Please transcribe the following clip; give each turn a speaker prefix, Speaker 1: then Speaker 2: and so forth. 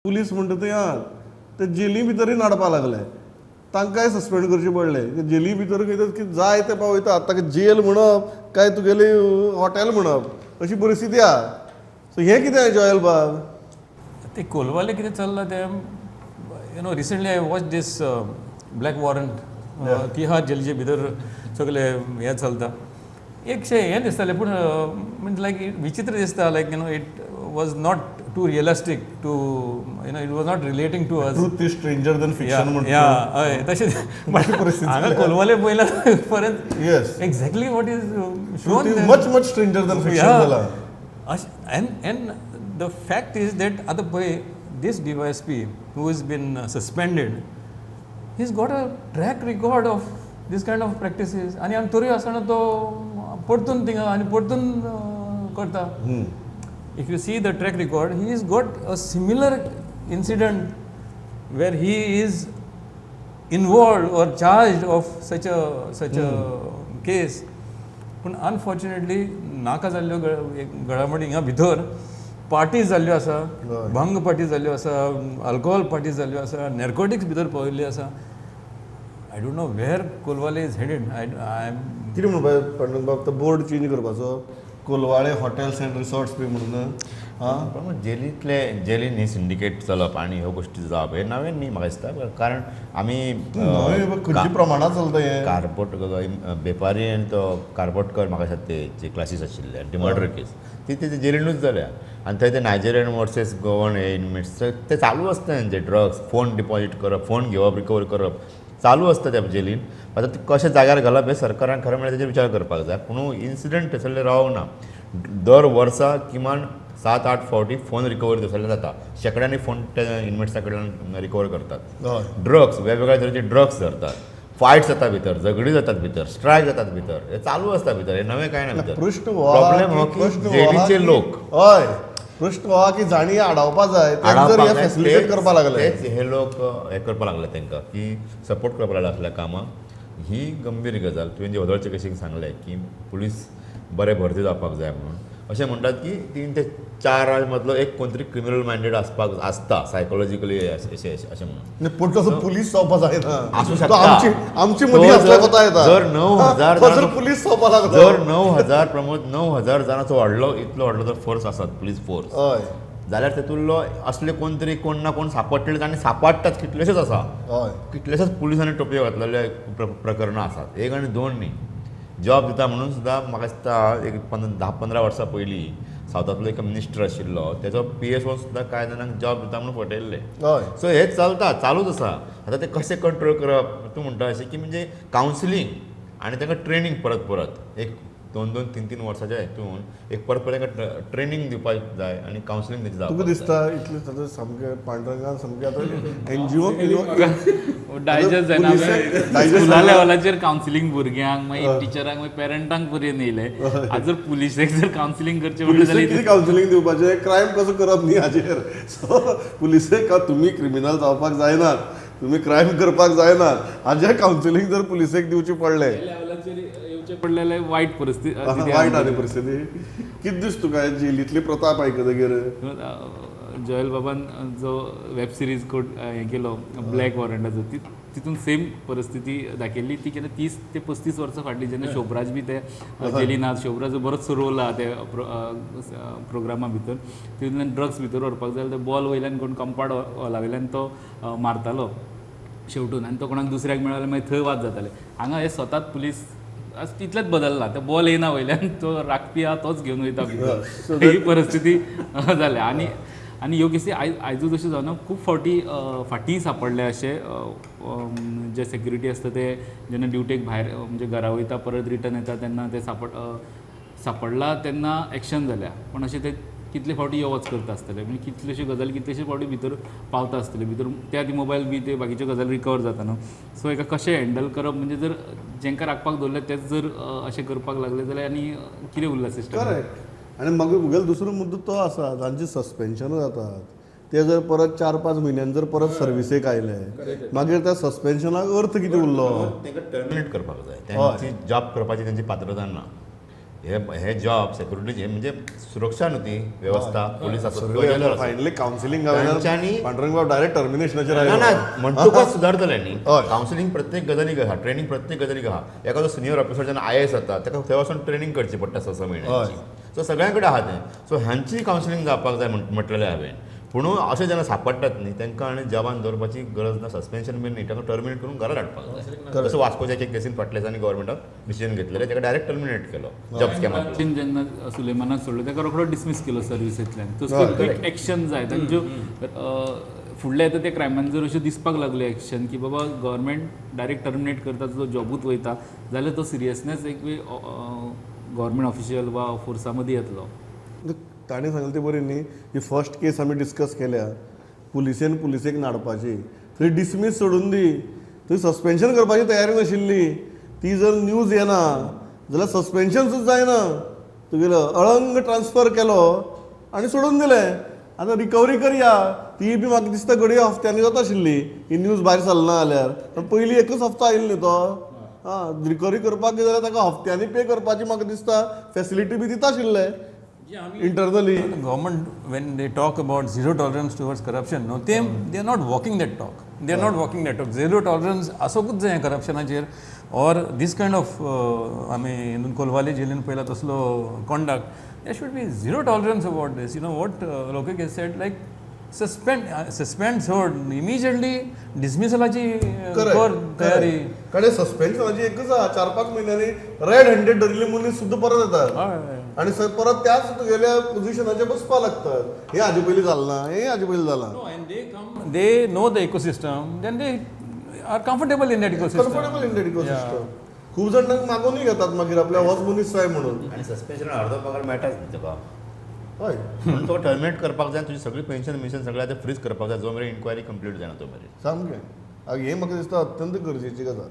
Speaker 1: Police म्हणटा ते आहात ते जेली भितरूय नाडपा लागले, तांकांय सस्पेंड करचे पडले. जेली भितर कितें जाय ते पावयता, ताका जेल म्हणप काय तुगेली हॉटेल म्हणप अशी परिस्थिती आहा. सो हें कितें जॉयल बाब?
Speaker 2: ते कोलवाले कितें चल्लां तें, you know, recently I watch this Black Warrant, Tihar जेलीचे भितर सगळे हें चलता. एकशें हें दिसतालें, पूण म्हणजे लायक विचित्र दिसता, like you know it was not too realistic to you know it was not relating to us.
Speaker 1: Truth is stranger than fiction म्हणटा.
Speaker 2: या हय तशें हांगा कोलवाले पयल्या परत
Speaker 1: yes
Speaker 2: exactly what is shown
Speaker 1: much much stranger than fiction जाला.
Speaker 2: And the fact is that आतां पळय this DYSP who has been suspended, he has got a track record of this kind of practices. आनी आमी तरी आसतना तो परतून थिंगा आनी परतून करता. If you see the track record, he has got a similar incident where he is involved or charged of such a case. पूण अनफॉर्च्युनेटली नाका जाल्ल्यो घडामोडी हिंगा भितर पार्टीज जाल्ल्यो आसा, भंग पार्टी जाल्ल्यो आसा, अल्कोहोल पार्टी जाल्ल्यो आसा, नॅर्कोटिक्स भितर पाविल्ली आसा. I don't know where Colvale is headed. I am
Speaker 1: कितें म्हणपाक पांडुरंग बाब, तो बोर्ड चेंज करपाचो, कोलवाळे हॉटेल्स अँड रिसॉर्ट्स बी म्हणून.
Speaker 3: आं, जेलींतले जेलीन ही सिंडिकेट चलप आनी ह्यो गोश्टी जावप हें नवें न्ही म्हाका दिसता, कारण आमी
Speaker 1: खंयच्या प्रमाणांत चलता हें.
Speaker 3: कार्पोट वेपारी आनी तो कार्पोटकर म्हाका दिसता ते जे क्लासीस आशिल्ले आनी ती मर्डर केस ती ते जेलीनूच जाल्या. आनी थंय ते नायजेरियन वर्सेस गोवन हे इनमेट्स ते चालू आसता तेंचे ड्रग्स, फोन डिपॉजीट करप, फोन घेवप, रिकवर करप चालू आसता त्या जेलीन. आतां ते कशें जाग्यार घालप हें सरकारान खरें म्हणल्यार तेजेर विचार करपाक जाय. पूण इन्सिडंट थंयसरले रावना, दर वर्सा किमान 7-8 फावटी फोन रिकवर थंयसरले जाता, शेंकड्यांनी फोन त्या इनमेट्सा कडल्यान रिकवर करतात. ड्रग्स, वेगवेगळ्या तरेचे ड्रग्स धरतात, फायट्स जाता भितर, झगडी जातात भितर, स्ट्रायक जातात भितर, हे चालू आसता भितर, हे नवें कांय ना भितर. प्रॉब्लेम हो की जेलीचे लोक,
Speaker 1: हय, प्रश्न हो की जाणी आडावपा जाय, फॅसिलिटेट करपा लागले,
Speaker 3: तेच हे लोक हे करपा लागले तांकां की सपोर्ट करपा लागले असल्या कामाक. ही गंभीर गजाल. तुवें जे व्हदळचे कशें सांगलें की पुलीस बरे भरती जावपाक जाय म्हणून, अशें म्हणटात की 3 ते 4 मदलो एक कोण तरी क्रिमिनल मायंडेड आसपाक आसता सायकोलॉजिकली अशें अशें म्हणून.
Speaker 1: पूण तसो पुलीस जावपा जायना,
Speaker 3: आसूं शकता.
Speaker 1: आमची मदीं आसल्यार कोता येता.
Speaker 3: जर 9,000
Speaker 1: पुलीस जावपा लागलो,
Speaker 3: जर 9,000 प्रमोद 9,000 जाणांचो व्हडलो इतलो व्हडलो जर फोर्स आसात पुलीस फोर्स, जाल्यार तेतूंतलो असले कोण तरी कोण ना कोण सापडटले आनी सापडटात कितलेशेच आसा, कितलेशेच पुलिसांनी टोपयो घातलेले प्रकरणां आसात, 1 आनी 2 न्ही. जॉब दिता म्हणून सुद्दां म्हाका दिसता एक 10-15 वर्सां पयलीं सावथांतलो एक मिनिस्टर आशिल्लो, तेजो PSO सुद्दां कांय जाणांक जॉब दिता म्हणून फटयल्ले. सो हें चलता, चालूच आसा. आतां तें कशें कंट्रोल करप तूं म्हणटा अशें की म्हणजे कावन्सिलींग आनी तांकां ट्रेनींग परत परत एक 2-2, 3-3 वर्साच्या हेतून एक परत परत तांकां ट्रेनींग दिवपाक जाय आनी कावन्सिलींग तेजें जावपाक
Speaker 1: तुका दिसता इतलें सामकें पांडुरंगान सामकें आतां NGO
Speaker 4: digest जायना. स्कुला लेवलाचेर कावन्सिलींग भुरग्यांक, मागीर टिचरांक, मागीर पेरंटांक पर्यंत येयलें. आतां जर पुलिसेक जर कावन्सिलींग करचें म्हणलें जाल्यार
Speaker 1: कितें कावन्सिलींग दिवपाचें, क्रायम कसो करप न्ही हाजेर. सो पुलिसेक तुमी क्रिमिनल जावपाक जायनात, तुमी क्रायम करपाक जायनात, हाजेर कावन्सिलींग जर पुलिसेक दिवचें पडलें
Speaker 4: लेवलाचेर येवचें पडलें, वायट परिस्थिती,
Speaker 1: वायट आनी परिस्थिती. कितें दिसता तुका जेलींतली प्रताप आयकतकीर?
Speaker 4: जॉयल बाबान जो वेब सिरीज हें केलो ब्लॅक वॉरंटाचो, तितून सेम परिस्थिती दाखयल्ली. ती केन्ना 30 ते 35 वर्सां फाटली, जेन्ना शोभराज बी ते जेलीन आसा, शोभराज बरोच रोल आहा ते प्रोग्रामा भितर. तितूंतल्यान ड्रग्स भितर व्हरपाक जाय जाल्यार बॉल वयल्यान कोण कंपार्ट हॉला वयल्यान तो मारतालो शेवटून, आनी तो कोणाक दुसऱ्याक मेळ्ळो जाल्यार मागीर थंय वाद जाताले. हांगा हे स्वताच पुलीस तितलेंच बदल्ला, ते बॉल येयना वयल्यान तो राखपी आहा तोच घेवन वयता भितर, ही परिस्थिती जाल्या. आनी आनी ह्यो केसी आयजूच अश्यो जावना, खूब फावटी फाटीं सापडले अशे जे सेक्युरिटी आसता ते जेन्ना ड्युटेक भायर म्हणजे घरा वयता परत रिटर्न येता तेन्ना ते सापडला तेन्ना एक्शन जाल्या. पूण अशें ते कितले फावटी यो वच करता आसतले, म्हणजे कितल्योश्यो गजाली कितलेशे फावटी भितर पावता आसतले, भितर त्या ती मोबायल बी ते बाकीच्यो गजाली रिकवर जाता न्हू. सो हेका कशें हँडल करप, म्हणजे जर जेंकां राखपाक दवरलें तेच जर अशें करपाक लागले जाल्यार आनी कितें उरलां सिस्टम.
Speaker 1: करेक्ट. आनी मागीर मुगेलो दुसरो मुद्दो तो आसा, जांचे सस्पेन्शनां जातात ते जर परत 4-5 म्हयन्यान जर परत सर्विसेक आयले मागीर त्या सस्पेन्शनाक अर्थ कितें उरलो?
Speaker 3: तांकां टर्मिनेट करपाक जाय, तांची जॉब करपाची तांची पात्रता ना. हे हे जॉब सेक्युरिटीचे म्हणजे सुरक्षा न्हू ती व्यवस्था पोलीस आसत
Speaker 1: फायनली कावन्सिलिंग
Speaker 3: तांच्यांनी
Speaker 1: पांडुरंग डायरेक्ट टर्मिनेशनाचेर
Speaker 3: ना ना म्हणटकच सुदारतले न्ही.
Speaker 1: हय.
Speaker 3: कावन्सिलिंग प्रत्येक गजालीक आहा, ट्रेनिंग प्रत्येक गजालीक आहा. एखादो सिनियर ऑफिसर जेन्ना आय.ए.एस जाता ताका थंय वचून ट्रेनिंग करची पडटा 6-6 म्हयन्यांची. सो सगळ्यां कडेन आहा तें. सो हांची कावन्सिलिंग जावपाक जाय म्हटलेलें हांवें. पूण अशें जेन्ना सापडटात न्ही तांकां आनी जॉबान दवरपाची गरज ना, सस्पेन्शन बीन न्ही, तांकां टर्मिनेट करून घरा धाडपाक जाय. जसो वास्कोच्या एके केसीन फाटल्या दिसांनी गव्हर्मेंटान डिसिजन घेतलेलें, ताका डायरेक्ट टर्मिनेट केलो जॉब स्कॅमांतलो.
Speaker 4: जेन्ना सुलेमानाक सोडलो ताका रोखडो डिसमीस केलो सर्विसेंतल्यान. तसली क्विक एक्शन जाय तांच्यो फुडले येता त्या क्रायमान जर अश्यो दिसपाक लागल्यो एक्शन की बाबा गव्हर्मेंट डायरेक्ट टर्मिनेट करता, तुजो जॉबूच वयता जाल्यार तो सिरियसनेस एक गव्हर्मेंट ऑफिशियल वा फोर्सा मदीं येतलो.
Speaker 1: ताणें सांगलें तें बरें न्ही. ही फर्स्ट केस आमी डिस्कस केल्या पुलिसेन पुलिसेक नाडपाची, थंय डिसमीस सोडून दी, थंय सस्पेन्शन करपाची तयारी नाशिल्ली. ती जर न्यूज येना जाल्यार सस्पेन्शन सुद्दां जायना. तुगेलो अळंग ट्रान्सफर केलो आनी सोडून दिलें. आतां रिकवरी करया, ती बी म्हाका दिसता घडये हफ्त्यांनी जाता आशिल्ली ही न्यूज भायर सरना जाल्यार. पण पयलीं एकूच हप्तो आयिल्लो न्ही तो. आं, रिकवरी करपाक जाल्यार ताका हप्त्यांनी पे करपाची म्हाका दिसता फेसिलिटी बी दिता आशिल्ले internally.
Speaker 2: The government, when they talk about zero tolerance towards corruption, no, they are not walking that talk. They are not walking that talk. Zero tolerance आसोकूच जाय करप्शनाचेर or this kind of आमी हिंदून कोलवाले जेलीन पळयला तसलो conduct. There should be zero tolerance about this. You know what Lokesh has said, like suspend सोड, immediately डिसमिसलाची कर तयारी.
Speaker 1: कारण सस्पेन्शनाची एकच आहा, 4-5 म्हयन्यांनी रेड हँडेड धरिल्ले मनीस सुद्दां परत येतात आनी परत त्याच तुगेल्या पोझिशनाचेर बसपाक लागतात. हे हाजे पयलीं जालें ना, हे हाजे पयलीं जालां.
Speaker 2: And they come, they know the ecosystem, then they are comfortable in that ecosystem.
Speaker 1: Comfortable in that ecosystem. खूब जाण तांकां मागूनय घेतात मागीर आपल्या होच मनीस जाय म्हणून.
Speaker 3: आनी सस्पेन्शन अर्दो पगार मेळटाच न्ही तुका.
Speaker 1: हय,
Speaker 3: म्हणून तो टर्मिनेट करपाक जाय, तुजी सगळी पेन्शन मिशन सगळें आतां फ्रीज करपाक जाय जो मेरेन इन्क्वायरी कंप्लीट जायना तो मेरेन.
Speaker 1: सामकें हें म्हाका दिसता अत्यंत गरजेची गजाल.